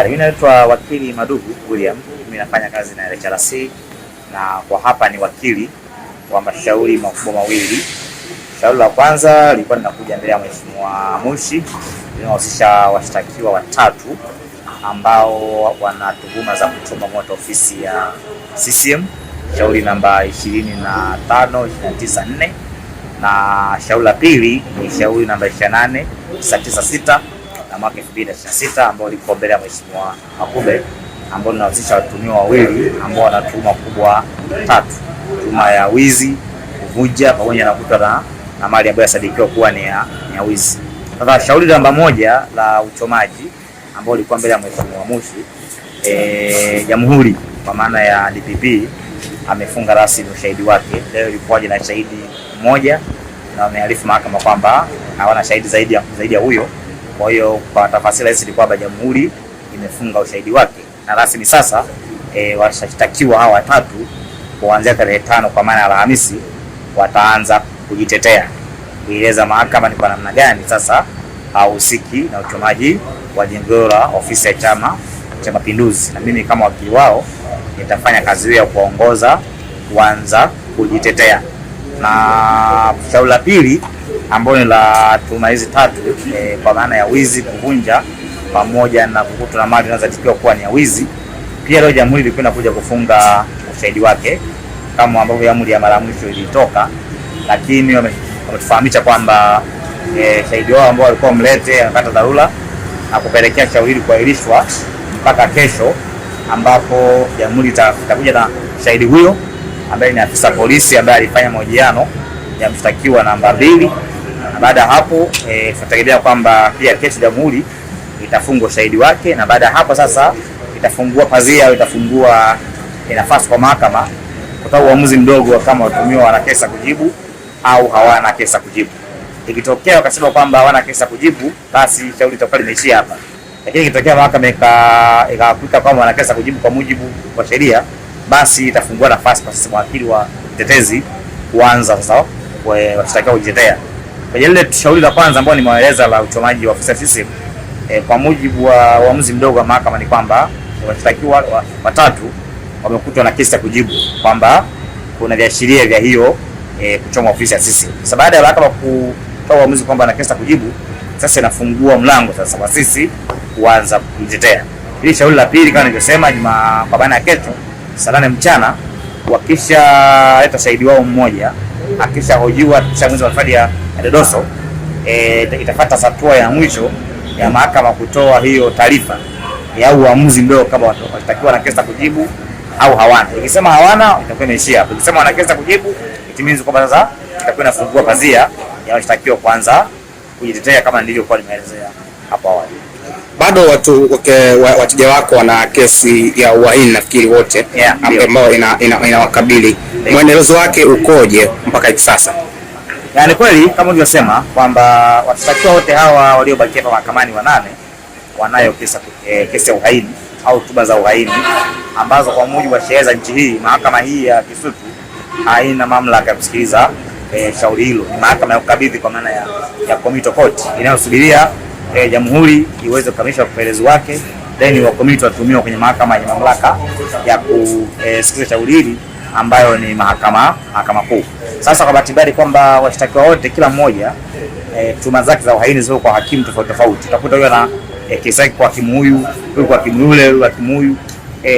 Habari, mimi naitwa wakili Maduhu William. Mimi nafanya kazi na LHRC na kwa hapa ni wakili wa mashauri makubwa mawili. Shauri la kwanza lilikuwa linakuja mbele ya Mheshimiwa Mushi, linahusisha washtakiwa watatu ambao wana tuhuma za kuchoma moto ofisi ya CCM, shauri namba 25 294, na shauri la pili ni shauri namba 28 996 na mwaka 2026 ambao liko mbele ya Mheshimiwa Makube, ambao linahusisha watuhumiwa wawili ambao wana tuhuma kubwa tatu: tuhuma ya wizi, kuvuja pamoja na kutwa na mali ambayo yasadikiwa kuwa ni ya wizi. Sasa shauri namba moja la uchomaji ambao lilikuwa mbele ya Mheshimiwa Mushi, Jamhuri kwa maana ya DPP amefunga rasmi ushahidi wake. Leo ilikuwaje na shahidi mmoja na wamearifu mahakama kwamba hawana shahidi zaidi ya huyo. Kwa hiyo kwa tafasiri rahisi ni kwamba Jamhuri imefunga ushahidi wake na rasmi sasa washtakiwa hawa watatu kuanzia tarehe 5 kwa maana ya Alhamisi wataanza kujitetea, kueleza mahakama ni kwa namna gani sasa hahusiki na uchomaji wa jengo la ofisi ya Chama cha Mapinduzi, na mimi kama wakili wao nitafanya kazi hiyo ya kuwaongoza kuanza kujitetea. Na shauri la pili ambalo ni la tuhuma hizi tatu kwa maana ya wizi, kuvunja pamoja na kukutwa na mali zinazosadikiwa kuwa ni ya wizi, pia leo Jamhuri ilikuwa inakuja kufunga ushahidi wake kama ambavyo amri ya mara mwisho ilitoka, lakini wametufahamisha kwamba shahidi wao ambao walikuwa mlete amepata dharura na kupelekea shauri hili kuahirishwa mpaka kesho, ambapo Jamhuri itakuja na shahidi huyo ambaye ni afisa polisi ambaye alifanya mahojiano ya mshtakiwa namba 2. Na baada ya hapo tutategemea kwamba pia kesho Jamhuri itafungwa ushahidi wake, na baada ya hapo sasa itafungua pazia au itafungua nafasi kwa mahakama kutoa uamuzi mdogo kama watuhumiwa wana kesi kujibu au hawana kesi kujibu. Ikitokea wakasema kwamba hawana kesi kujibu, basi shauri litakuwa limeishia hapa. Lakini ikitokea mahakama ikakuta kwamba wana kesi kujibu kwa mujibu wa sheria, basi itafungua nafasi kwa sisi mawakili wa mtetezi kuanza sasa washtakiwa kujitetea. Kwenye lile shauri la kwanza ambalo nimewaeleza la uchomaji wa ofisi ya CCM, kwa mujibu wa uamuzi mdogo wa mahakama ni kwamba washtakiwa watatu wamekutwa na kesi ya kujibu kwamba kuna viashiria vya hiyo kuchoma ofisi ya CCM. Sasa baada ya mahakama kutoa uamuzi kwamba ana kesi ya kujibu, sasa inafungua mlango sasa kwa sisi kuanza kujitetea. Hili shauri la pili kama nilivyosema, Juma kwa bana kesho saa 8 mchana wakisha leta shahidi wao mmoja, akishahojiwa kisha mwezi wa hifadhi ya dodoso, itafuata hatua ya mwisho ya mahakama kutoa hiyo taarifa ya uamuzi mdogo kama washtakiwa na kesi kujibu au hawana. Ikisema hawana itakuwa imeishia hapo. Ikisema wana kesi kujibu, it means kwamba sasa itakuwa inafungua pazia ya washtakiwa kuanza kujitetea kama nilivyokuwa nimeelezea hapo awali. Bado watu wateja wako wana kesi ya uhaini nafikiri wote, ambayo inawakabili ina mwendelezo wake ukoje mpaka hivi sasa? Yaani kweli kama ulivyosema kwamba washtakiwa wote hawa waliobakia hapa mahakamani wanane wanayo kesi ya uhaini au tuhuma za uhaini ambazo kwa mujibu wa sheria za nchi hii mahakama hii ya Kisutu haina mamlaka ya kusikiliza shauri hilo. Ni mahakama ya kukabidhi kwa maana ya committal court inayosubiria Jamhuri iweze kukamilisha upelelezi wake, then wa committal watumiwa kwenye mahakama yenye mamlaka ya kusikiliza shauri hili ambayo ni mahakama kuu. Sasa kwa bahati mbaya kwamba washtakiwa wote kila mmoja tuhuma zake za uhaini ziko kwa hakimu tofauti tofauti. Utakuta huyu ana kesi yake kwa hakimu huyu, huyu kwa hakimu yule, huyu hakimu huyu.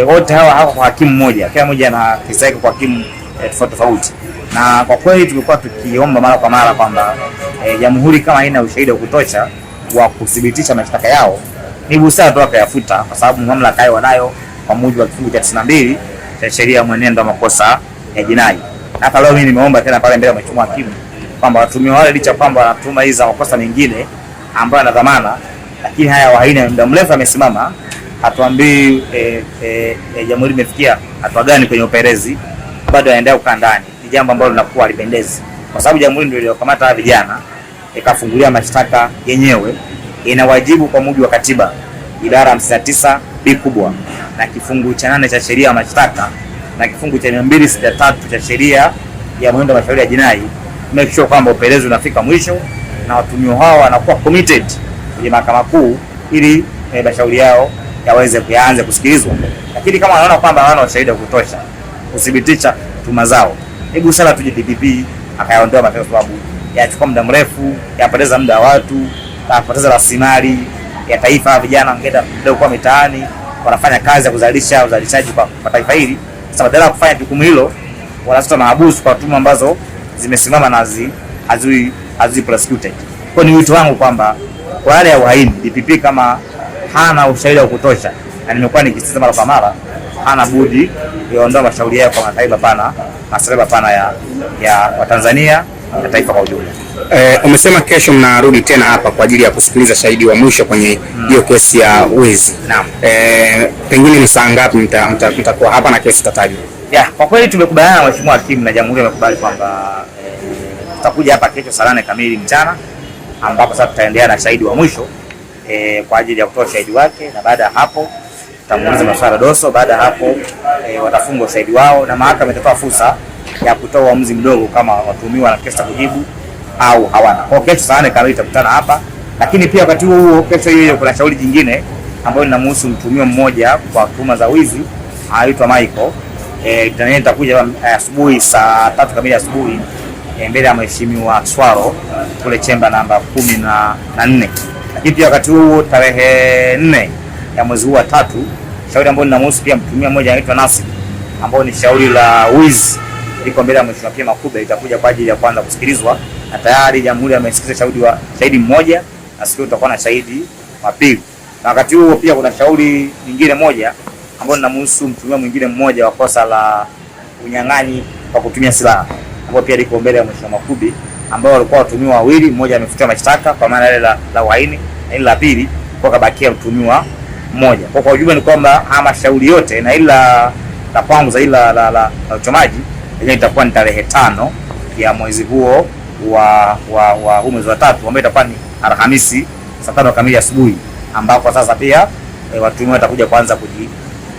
Wote hawa hawako kwa hakimu mmoja. Kila mmoja ana kesi yake kwa hakimu tofauti tofauti. Na kwa kweli tumekuwa tukiomba mara kwa mara kwamba Jamhuri kama haina ushahidi wa kutosha wa kuthibitisha mashtaka yao, ni busara tu wakayafuta, kwa sababu mamlaka hayo wanayo kwa mujibu wa kifungu cha 92 cha sheria ya mwenendo wa makosa ya jinai. Na hata leo mimi nimeomba tena pale mbele ya mheshimiwa hakimu kwamba watuhumiwa wale licha kwamba wanatuma hizi za makosa mengine ambayo yana dhamana, lakini haya uhaini ya muda mrefu amesimama, hatuambii Jamhuri imefikia hatua gani kwenye upelelezi, bado anaendelea kukaa ndani. Ni jambo ambalo linakuwa halipendezi, kwa sababu Jamhuri ndio iliyokamata hawa vijana ikafungulia mashtaka yenyewe. Ina wajibu kwa mujibu wa katiba ibara 59 B kubwa na kifungu cha 8 cha sheria ya mashtaka na kifungu cha 263 cha sheria ya mwenendo wa mashauri ya jinai, make sure kwamba upelelezi unafika mwisho na watuhumiwa hao wanakuwa committed kwenye mahakama kuu ili mashauri yao yaweze kuanza kusikilizwa. Lakini kama wanaona kwamba hawana ushahidi wa kutosha kuthibitisha tuhuma zao, ni busara tuje DPP akayaondoa mapema, sababu yachukua muda mrefu, yapoteza muda wa watu, yapoteza rasilimali ya taifa. Vijana wangeenda leo kwa mitaani wanafanya kazi ya kuzalisha uzalishaji kwa taifa hili. Sasa badala ya kufanya jukumu hilo, wanasuta mahabusu kwa tuhuma ambazo zimesimama na hazi prosecuted. Kwa ni wito wangu kwamba kwa yale ya uhaini, DPP kama hana ushahidi wa kutosha, na nimekuwa nikisisitiza mara kwa mara, hana budi kuondoa mashauri yao kwa mataifa pana, maslahi mapana ya Watanzania na taifa kwa ujumla. Umesema kesho mnarudi tena hapa kwa ajili ya kusikiliza shahidi wa mwisho kwenye hiyo kesi ya wizi. Naam. Pengine ni saa ngapi mtakuwa hapa na kesi itatajwa? Ya, kwa kweli tumekubaliana na Mheshimiwa Hakimu na Jamhuri amekubali kwamba tutakuja hapa kesho saa 8 kamili mchana, ambapo sasa tutaendelea na shahidi wa mwisho kwa ajili ya kutoa ushahidi wake, na baada ya hapo tutamuuliza maswala doso. Baada ya hapo watafunga ushahidi wao na mahakama itatoa fursa ya kutoa uamuzi mdogo kama watuhumiwa na kesi kujibu au hawana. Kwa kesho saa 8 kamili tutakutana hapa, lakini pia wakati huo huo kesho hiyo hiyo kuna shauri jingine ambayo linamhusu mtuhumiwa mmoja kwa tuhuma za wizi anaitwa Michael. Nitakuja asubuhi saa 3 kamili asubuhi mbele ya Mheshimiwa Swaro kule chemba namba 14. Lakini pia wakati huo tarehe 4 ya mwezi huu wa 3, shauri ambalo linamhusu pia mtuhumiwa mmoja anaitwa Nasib, ambao ni shauri la wizi liko mbele ya Mheshimiwa pia Makube, itakuja kwa ajili ya kwanza kusikilizwa, na tayari Jamhuri amesikiliza shahidi mmoja na siku tutakuwa na shahidi wa pili. Na wakati huo pia kuna shauri nyingine moja ambalo linamhusu mtuhumiwa mwingine mmoja wa kosa la unyang'anyi kwa kutumia silaha, ambao pia liko mbele ya Mheshimiwa Makubi, ambao walikuwa watuhumiwa wawili, mmoja amefutiwa mashtaka kwa maana ile la uhaini na ile la pili kwa kabakia mtuhumiwa mmoja. Kwa ujumla ni kwamba haya mashauri yote na ile la kwangu za ile la uchomaji yenyewe itakuwa ni tarehe 5 ya mwezi huo wa huu mwezi wa 3, ambayo itakuwa ni Alhamisi saa 5 kamili asubuhi, ambapo sasa pia watuhumiwa watakuja kuanza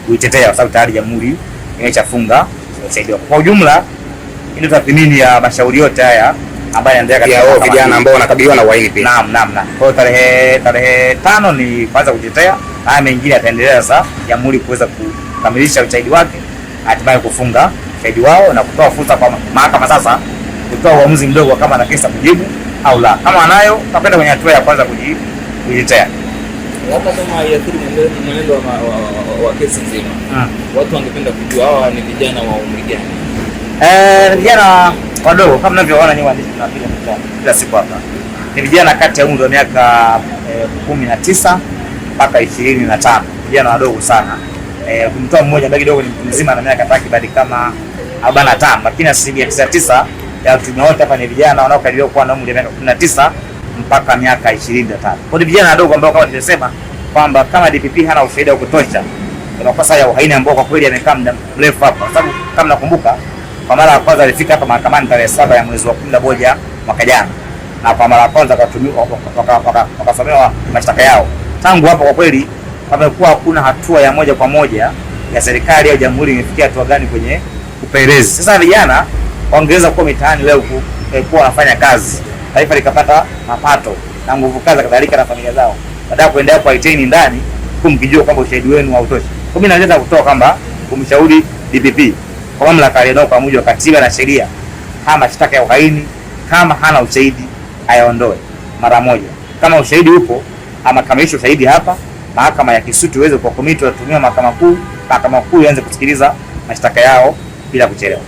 kuitetea kwa sababu tayari Jamhuri imeshafunga ushahidi wao. Kwa ujumla ndio tathmini ya mashauri yote haya ambayo yanaendelea katika ya wao vijana ambao wanakabiliwa na uhaini pia. Naam. Kwa hiyo tarehe 5 ni kwanza kujitetea, haya mengine yataendelea sasa Jamhuri kuweza kukamilisha ushahidi wake, hatimaye kufunga ushahidi wao na kutoa fursa kwa mahakama sasa kutoa uamuzi mdogo kama ana kesi kujibu au la. Kama anayo tutakwenda kwenye hatua ya kwanza kujitetea. Labda kama haiathiri mwenendo wa kesi nzima. Watu wangependa kujua hawa ni vijana wa umri gani? Vijana wadogo kama mnavyoona nyinyi waandishi tunapiga picha kila siku hapa. Ni vijana kati ya umri wa miaka 19 mpaka 25. Vijana wadogo sana. Kumtoa mmoja ambaye kidogo ni mtu mzima na miaka takriban kama 45, lakini 99% ya watu wote hapa ni vijana wanaokadiriwa kuwa na umri wa miaka 19 mpaka miaka 25. Kwa hiyo vijana wadogo ambao kama tulisema kwamba kama DPP hana ushahidi wa kutosha kwa makosa ya uhaini ambao kwa kweli amekaa muda mrefu hapa, kwa sababu kama nakumbuka kwa mara ya kwanza alifika hapa mahakamani tarehe 7 ya mwezi wa 11 mwaka jana, na kwa mara ya kwanza wakasomewa mashtaka yao. Tangu hapo kwa kweli pamekuwa hakuna hatua ya moja kwa moja ya serikali au jamhuri imefikia hatua gani kwenye upelelezi. Sasa vijana wangeweza kuwa mitaani leo kuwa wanafanya kazi, taifa likapata mapato na nguvu kazi kadhalika na familia zao, baada ya kuendelea kwa retain ndani huku mkijua kwamba ushahidi wenu hautoshi. Kwa mimi naweza kutoa kwamba kumshauri DPP kwa mamlaka aliyonayo kwa mujibu wa katiba na sheria, kama mashtaka ya uhaini kama hana ushahidi ayaondoe mara moja. Kama ushahidi upo ama kamilisha ushahidi hapa, mahakama ya Kisutu iweze kuwa komiti watumia mahakama kuu, mahakama kuu ianze kusikiliza mashtaka yao bila kuchelewa.